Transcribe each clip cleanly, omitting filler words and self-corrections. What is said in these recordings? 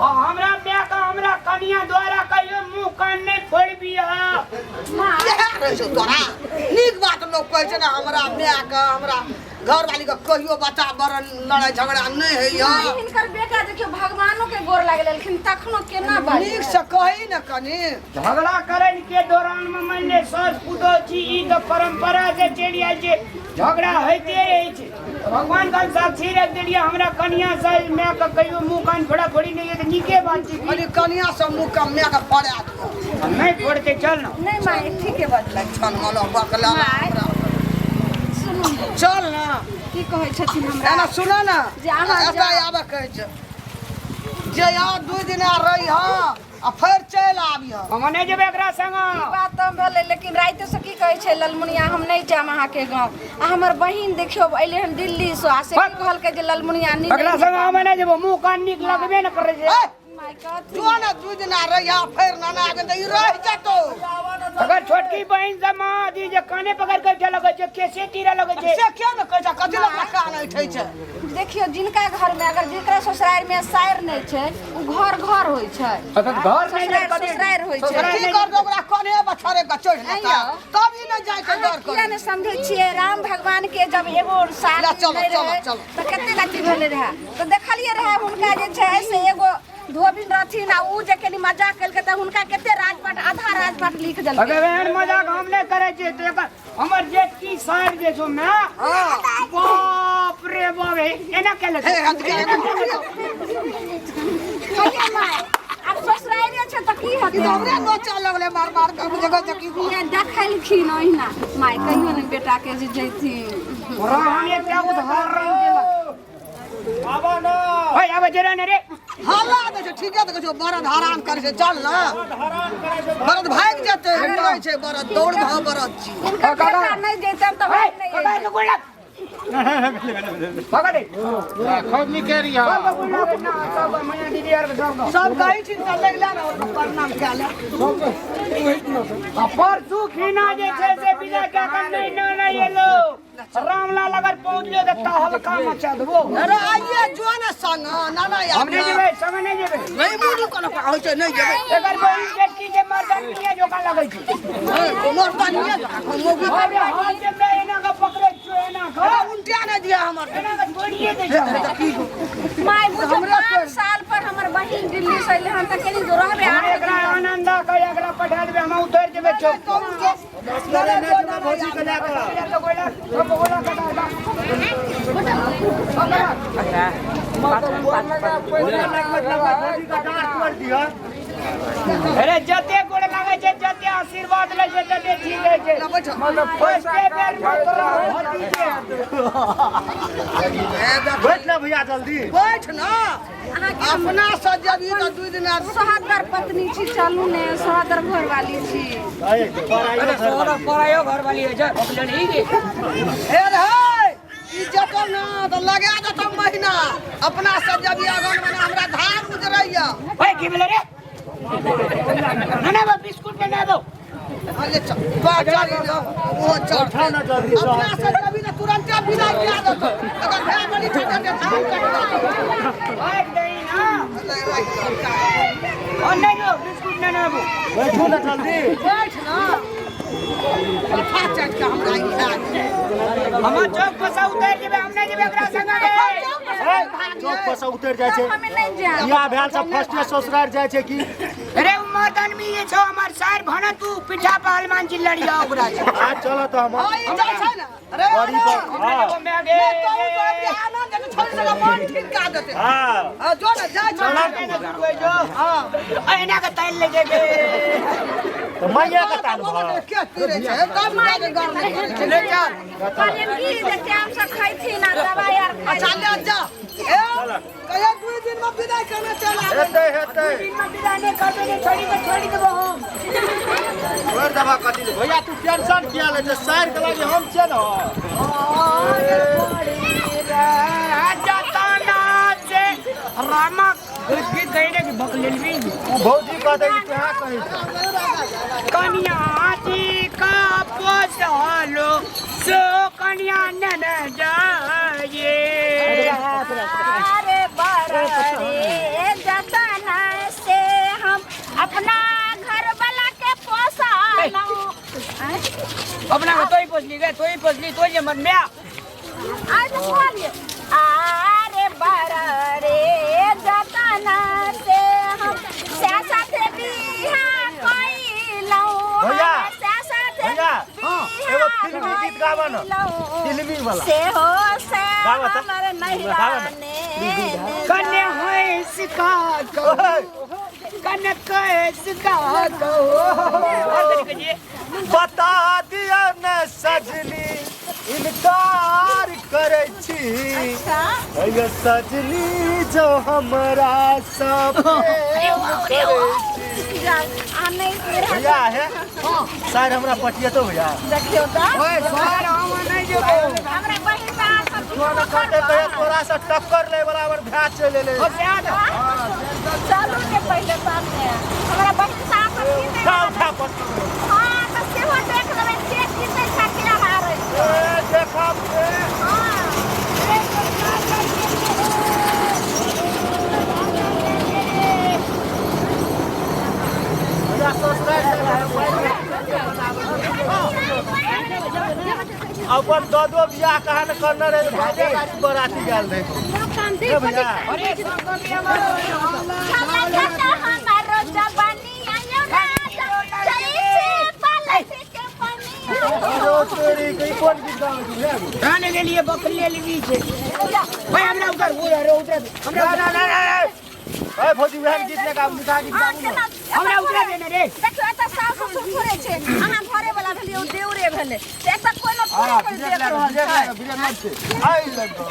आ हमरा माय के हमरा कनिया द्वारा कहियो मुंह कान नहि फोड़बिह। इएह रहै छौ तोरा नीक बात। लोक कहै छै ने हमरा मायके हमरा घरवाली के कहियो बच्चा बड़ लड़ाई झगड़ा नहि होइया। नहीं, हिनकर बेटा देखियो भगवानो के गोर लागि लेलखिन तखनो केना बाजै। नीक से कही ने कनी। झगड़ा करै के दौरान में मान ले सास पुतोह छी, ई तऽ परंपरा से चलि आयल छै, झगड़ा होइते रहै छै। भगवान के साक्षी राखि देलियै हमरा कनिया से माय के कहियो मुंह कान फोड़ा फोड़ी नहि होय तऽ नीके बात छै की। कनी कनिया सब मुँह के माय के पड़ा दियौ। नहि फोड़तै, चल ने। नहीं माय, ठीके बजलक। छन मलो बकला। माय। सुनू ने। चल ने। की कहै छथिन हमरा? एना सुन ने। जे अहाँ एतऽ जाउ। आबऽ कहै छै जे यहाँ 2 दिन रही हँ आ फेर चलि आबिह। हम नहि जेबै एकरा संग। ई बात तऽ भेलै, लेकिन रातिसँ की कहै छै ललमुनिया, हम नहि जायब अहाँके गाँव। आ हमर बहिन देखियौ अयलै हन दिल्लीसँ आ से की कहलकै जे ललमुनिया नीक एकरा संग हम नहि जेबो, मुंह कान नीक लगबे ने करै छै। ए, माय कहथिन। जो ने 2 दिन रही हँ फेर नाना आगे तऽ ई रहि जेतौ। अगर छोटकी बहिन से माँ दी जे काने पकड़ के उठे लगै छै, केसे तीरे लगै छै। से किया ने कहै छै? कथी लए ओकरा कान ऐठै छै? देखियौ जिनका घर में अगर जेकरा ससुरारि में सायर नहि छै ओ घर घर होइ छै। अच्छा, घर नहि ससुरारि कभी- ससुरारि होइ छै। ससुरारि की करतै? ओकरा कन्हे बछड़े के चढ़ि नहि लेतै यौ। तब ई नहि जाइ छै। अहाँ डर किया करै। नहि समझै छियै? राम भगवान के जब एगो साल ला, चलो, नहि चलो, रहै चलो। तऽ कतेक अथी भेलै रहए तऽ देखलियै रहए हुनका जे छै से एगो धोबिन रहथिन आ उ जे कनि मजाक केलकै तऽ हुनका कते राजपाट आधा राजपाट लिख देलकै। अगर एहन मजाक हम नहि करै छियै तऽ एकर हमर जेठकी सार जे छौ माय, बाप रे बाप, हे एना केले। हे, हाथ के एना कहियै माय, आब ससुराइरे छै तऽ की ई हेतै? तऽ हमरे नोचऽ लगलै मार मार के जगह जकी। इएह देखलखिन ओहिना माय कहियो ने बेटा के जे जैथिन। हम एकटा उदाहरण देलक। आबा ना। ओए आबै जरा ने रे। हल्ला दै छै। ठीके तऽ कहै छौ, बरद हरान करै छै। चल ने, हरान करै छै। बरद भागि जेतै। उड़ै छै बरद, दौड़ भऽ बरद छी। हिनकर बेटा नहि जैतन तऽ ओए भाग नहि पकड़ के गोड़ लग, पकड़। खूब निके रहिया। सब गोड़ लग ना, सब मैया दीदी आर के सब। सब कहै छी तऽ लागि ले ने, ओकरा प्रणाम कए ले। आ परसू खिना जे छै से विदा कए कऽ नहि नहि एलो। रामलाल अगर पहुँच गेल तऽ तहलका मचा देबो। अरे आइए जो ने संग नाना। हम नहि जेबै संग, नहि जेबै। नहि मुडू कोनो होइ छै, नहि जेबै। एकर बहिन जेठकी जे मर्दानिये जोका लगै छै। मर्दानिये मौगी। अरे हाथ जे मैं एना के पकड़ै छियौ, एना के अरे उल्टा नहि दिया हमर। एना के छोड़िए दै छै। माय बुझो 5 साल पर हमर बहिन दिल्ली से अयलै हन तऽ कनि रहबै। हम 8 एकरा आनंदा के एकरा पठा देबै, हम उतरि जेबै चौक पर। भौजी के लए कऽ। भौजी के डाँट तोड़ि दिहऽ। अरे जते गोड़ लागै छै, जते आशीर्वाद लै छै, तते ठीक होइ छै। फर्स्टे बेर मे तोरा भतीजे। बैठ ना भैया जल्दी। बैठ ना। अपना से जब ई तऽ 2 दिन आर सोहागर पत्नी छी, चलू ने, सोहागर घरवाली छी। परायो घरवाली होइ छै, बकलेल ही के। हे रे, ई जेतौ ने तऽ लगा देतौ महीना। अपना से जब ई अगन मने हमरा धार उजरैया। ओए की भेलै रे? ना ना बा, बिस्कुट बना दो। हाँ, ले चल तो चल ओहो चढ़ ना जल्दी। अपना से जब ई तऽ तुरंते विदाई कए देतौ। अगर भाय बलि छै तऽ धान कटि देतौ। ओए दही ना। और नहीं दो बिस्कुट ना ना बो। बैठू ना जल्दी। बैठ ना, अल्फा चाटि के हमरा ई खा दे। हम चौक पर से उतर जेबै, हम नहि जेबै एकरा संगे। चौक पर से उतरि जाइ छै। हमे नहि जायब। बियाह भेल सब फर्स्टे ससुरारि जाइ छै की? अरे उ मर्दन में ये छौ हमर सार भन, तू पीठा पर हनुमान जी लड़िया ओकरा से। आज चल तऽ हम हाँ, ई जाइ छै ने अरे बड़ी पर। हमरा हाँ। मैं गे। नहीं तो उ तो अभी आनंद के छोड़ सका मन ठीक का देते। हाँ। हाँ, जो ना जाइ छै। हां, एना के ताल ले जेबे। तऽ मैया के ताल भऽ के तीरे छै तब जाके घर नहि करै छै। ले चल। कहलियनि की जे टाइम से खैथिन आ दवाइ आर खाइ। अच्छा ले जा, ए कहिया 2 दिन में विदाई करना चल आबै। हेतै हेतै। दिन में विदा नहि करबै ने, छोड़ी के छोड़ी देबो हम। छोड़ि देबऽ कथी लए? भैया तू टेंशन किया लै छै? सारि के लागी हम छियै ने। जतना से रामा की कहि रे कि बकलेलबी। ओ भौजी कहतै कि तोरा कहै छै। कनिया जी का पोसलो सो कनिया नन जाए। अरे बड़ रे जतना अपना घर वाला के पोसलहुँ। अपना के तोही पोसली गे, तोही पोसली, तोही जे हमर माय। आइ तऽ कहलियै आरे बड़ रे जतना से हम से साथे बिहा कइलहुँ। भैया, से साथे भैया, बिहा एगो फिल्मी गीत गाबऽ न। कइलहुँ। फिल्मी वाला। से हो से गाबऽ तऽ। हमर नहिरा गाबऽ न। ने कने हंस का कहो, कने कैस का कहो। और कनी कहिए। बता दिया ने सजनी इनकार करै छी। अच्छा। अयो सजनी जो हमरा सब प्रेम करै छी। आ नहि भैया हे सर हमरा पटियतो भैया। देखियौ तऽ। ओए सर हम नहि जेबो। हमरा बहिन तऽ अहाँ सब तोरा किछु कहते कहे तोरा से टक्कर ले बराबर भैया चलि एलै। ओ सएह तऽ। चलू ने पहिले सामने हमरा बहिन से अहाँ सब की उठा उठा पटकन। हाँ तऽ सेहो देख लेबै के जीतै छै के हारै छै। ए देखब ए। हाँ। भैया सब्सक्राइब अपन दादो बियाह कहाँ ने करने रहे, भागे गाड़ी बराती गेल रहे। ए भैया। अरे सब बियाह हमारो जवानी आयो राजा जैसे पलट के पनिया। अरे तेरी के कोन गीत गाबै छी भैया? धान गेलिए बकले लेबी छै। ओए हमरा उतर, उतर उतर हमरा। ना ना ना ना ए भौजी वहन गीत ने गाबू, निकाह गीत गाबू ने। हमरा उतरा दे ने रे। देखियौ एतऽ सास ससुर थोड़े छै, अहाँ घरे वाला भेलियै, ओ देउरे भेलै, तऽ एतऽ कोइ ने हाँ, थोड़े कोइ ब्रेक देख लागल, रहल ब्रेक छै। लागल, ब्रेक लागल छै। आइ लगो।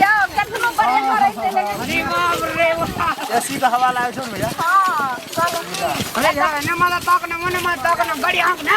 यौ कतनो बड़े करै छै लेकिन अरे बाप रे बाप। एसी के हवा लागै छौ ने भैया? हाँ चलू नीक। अरे जा ने माला ताक ना मने माला ताक ना गाड़ी हाँक ना।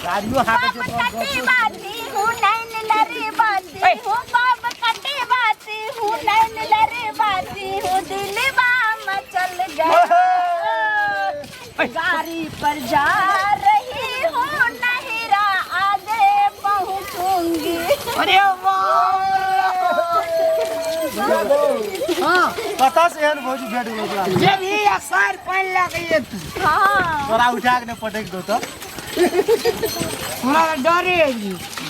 गाड़ियो हाँकै छै। बाप कटी बाती हूँ नैन लरी बाती हूँ, बाप कटी बाती हूँ नैन लरी बाती हूँ, दिलवा मचल गया। गाड़ी पर जा रही हूँ नहिरा आगे पहुँचूंगी। अरे बाप। हाँ कतऽ से एहन भौजी भेट गेलौ तोरा? जे भी आ सार पानि लए के हाँ। तोरा उठा के नहि पटकि दौ तऽ? हमरा डरे है।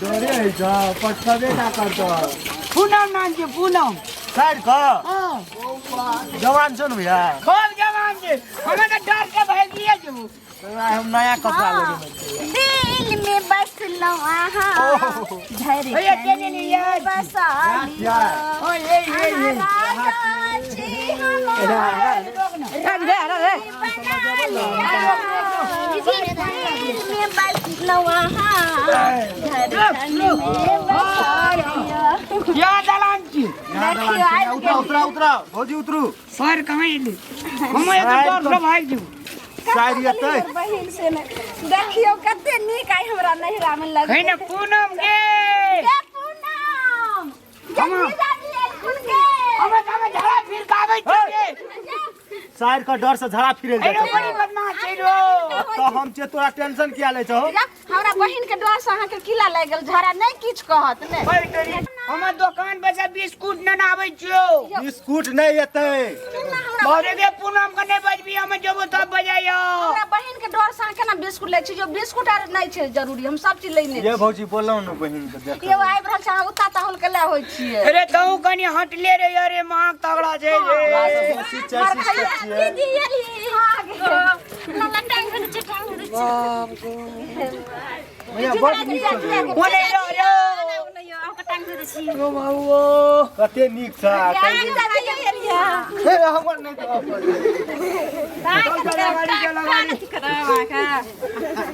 डरे होइ छौ, पटकबे ना करतौ। पूनम नाम छै पूनम। साइड कऽ। हाँ। जवान छौ ने भैया? खूब जवान छै, हमरा तऽ डर के भागिए जेबो। तोरा हम नया कपड़ा लेने छियै। दिल में बसलौं अहाँ भैया के लेलियै? बसा लिअ। ओ ये ये ये राजा छी हमर बना लिअ। दिल में बसलौं अहाँ धड़कन में बसा लिअ। या दलान छी। देखियौ आबि उतरा उतरा उतरा भौजी उतरू। सर कहाँ एली? हम एतऽ डर से भागि जेबो। साइड एतै। बहिन से ने देखियौ कते नीक आइ हमरा नहिरा में लगै। है ने पूनम गे। गे पूनम जल्दी दादी एलखुन गे। हमे तऽ हमे झड़ा फिर के आबै छियै गे। साइड के डर से झड़ा फिरे एरो जाइ छै। बड़ी बदमाश छै रो। तऽ हम छै तोरा टेंशन किया लै छहो? हमरा बहिन के डर से अहाँके किला लागि गेल, झड़ा नहि किछु कहत ने। ओए तोरी, हमर दोकान पर से बिस्कुट ने आबै छियौ। बिस्कुट नहि एतै। केना हमरा बारे गे पूनम के नहि बजबी, हम जेबो तब बजाइयो। हमरा बहिन के डर से अहाँ केना बिस्कुट लै छी? जो बिस्कुट आर नहि छै जरूरी, हम सब चीज लेने ये भौजी बोलौ ने बहिन के देख। यौ आबि रहल छै, अहाँ उता ताहुल के ले होइ छियै। अरे तहु कनी हटले रे, अरे माँ तगड़ा छै रे। बेसी चैसिस के छियै। दीदी एली हाँ गे। भैया बड नीक छौ। ओने रो रो। ओ बाबू कते नीक छ। हे हमर नहि तऽ अपन।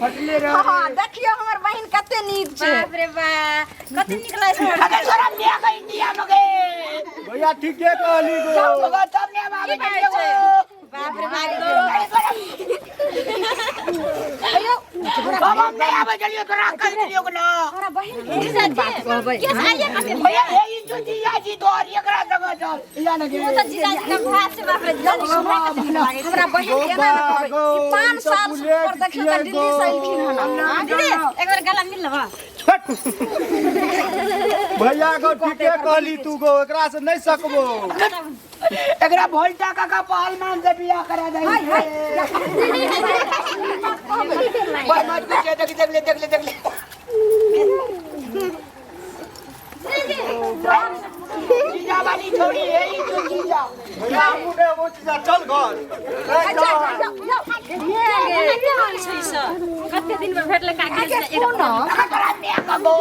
हटले रो। हाँ देखियौ हमर बहिन कते नीक छै। बाप रे बा कते नीक लागै छै। अरे तोरा मिया के इंडिया में गे। भैया ठीके कहली गो। तब ने हम आबै छियौ। बाप रे बाप। बाबा हम नहीं आबै छलियौ, तोरा कहि देलियौ कि ना। हमरा बहिन के बात कहबै। भैया हे ई जो जीजाजी तोहर एकरा संग चल। या ने गे। जीजाजी के भात छै बाप रे जीजाजी सुनै कते नीक लागै छै। हमरा बहिन के एना ने कहबै। ई 5 साल पर देखियौ तऽ दिल्ली से एलखिन हन। दीदी एक बेर गला मिल लेबा। हट। भैया को ठीके कहली तू गो एकरा से नहीं सकबो। एकरा भोलटा काका पहलवान से बियाह करा दे। बस मत पूछे, देख देख ले देख ले देख ले। जीजा वाली छोड़ी है ई तो जीजा। भैया मुने वो चीजा चल घर। कते दिन में भेटले काकी से एक अगर तोरा माय का गो।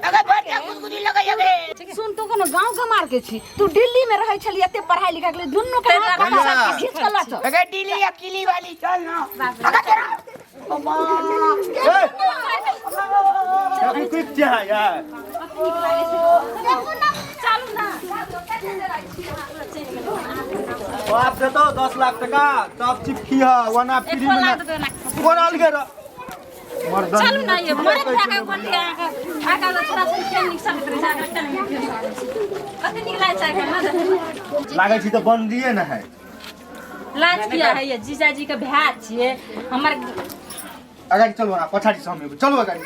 अगर बच्चा गुदगुदी लगै हवे। सुन तू कोनो गांव गमार के छी, तू दिल्ली में रहै छली, एते पढ़ाई लिखाई के दुन्नू के हाथ भैया। खींच के लऽ चल। अगर दिल्ली या किली वाली चल ना। अगर तोरा ओ मां। ए अभी कुछ क्या है यार? चालू ना। बाप दे दो 10 लाख टका तब चिपकी है वना फ्री में ना। कोन अलगे रह मर्दन। चलू ना ये मरे खा के कोन आका आका छोरा छोरी के निक सब करे आका कते निक लागै छै ना। लागै छी त बंदिए न है। लाज किया है ये जीजाजी के भाय छिए हमर। अगाडि चलू ना पछाडि से हम एबै। चलू अगाडि।